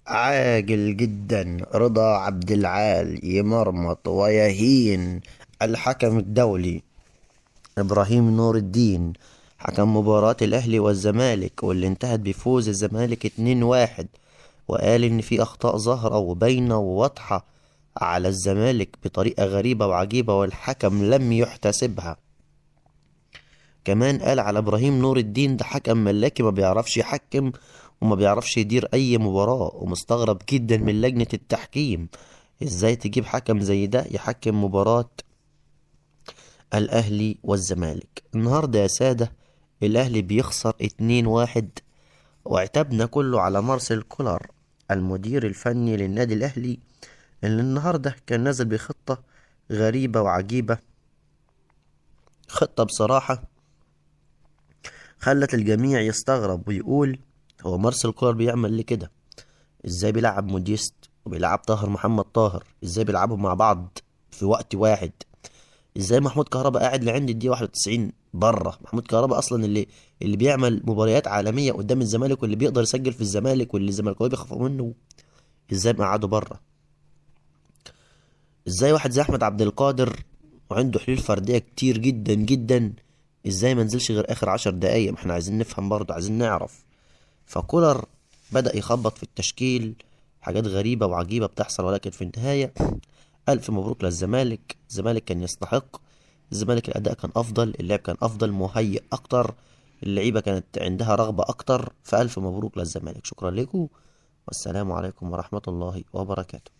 عاجل جدا رضا عبد العال يمرمط ويهين الحكم الدولي إبراهيم نور الدين حكم مباراة الأهلي والزمالك واللي انتهت بفوز الزمالك 2-1، وقال إن في أخطاء ظاهرة وباينة وواضحة على الزمالك بطريقة غريبة وعجيبة والحكم لم يحتسبها. كمان قال على إبراهيم نور الدين ده حكم ملاكي ما بيعرفش يحكم وما بيعرفش يدير أي مباراة، ومستغرب جدا من لجنة التحكيم إزاي تجيب حكم زي ده يحكم مباراة الأهلي والزمالك. النهاردة يا سادة الأهلي بيخسر 2-1، وعتبنا كله على مارسيل كولر المدير الفني للنادي الأهلي اللي النهاردة كان نازل بخطة غريبة وعجيبة، خطة بصراحة خلت الجميع يستغرب ويقول هو مارسيل كولر بيعمل ليه كده؟ ازاي بيلعب موديست وبيلعب طاهر محمد طاهر؟ ازاي بيلعبهم مع بعض في وقت واحد؟ ازاي محمود كهربا قاعد لعند الدقيقة 91 بره؟ محمود كهربا اصلا اللي بيعمل مباريات عالمية قدام الزمالك واللي بيقدر يسجل في الزمالك واللي الزملكاويه بيخافوا منه، ازاي مقعده بره؟ ازاي واحد زي احمد عبد القادر وعنده حلول فردية كتير جدا جدا ازاي ما نزلش غير اخر 10 دقايق؟ ما احنا عايزين نفهم برضه، عايزين نعرف. فكولر بدأ يخبط في التشكيل، حاجات غريبة وعجيبة بتحصل، ولكن في النهاية ألف مبروك للزمالك. الزمالك كان يستحق، الزمالك الأداء كان أفضل، اللعب كان أفضل، مهيئ أكتر، اللعيبة كانت عندها رغبة أكتر، فألف مبروك للزمالك. شكرا لكم والسلام عليكم ورحمة الله وبركاته.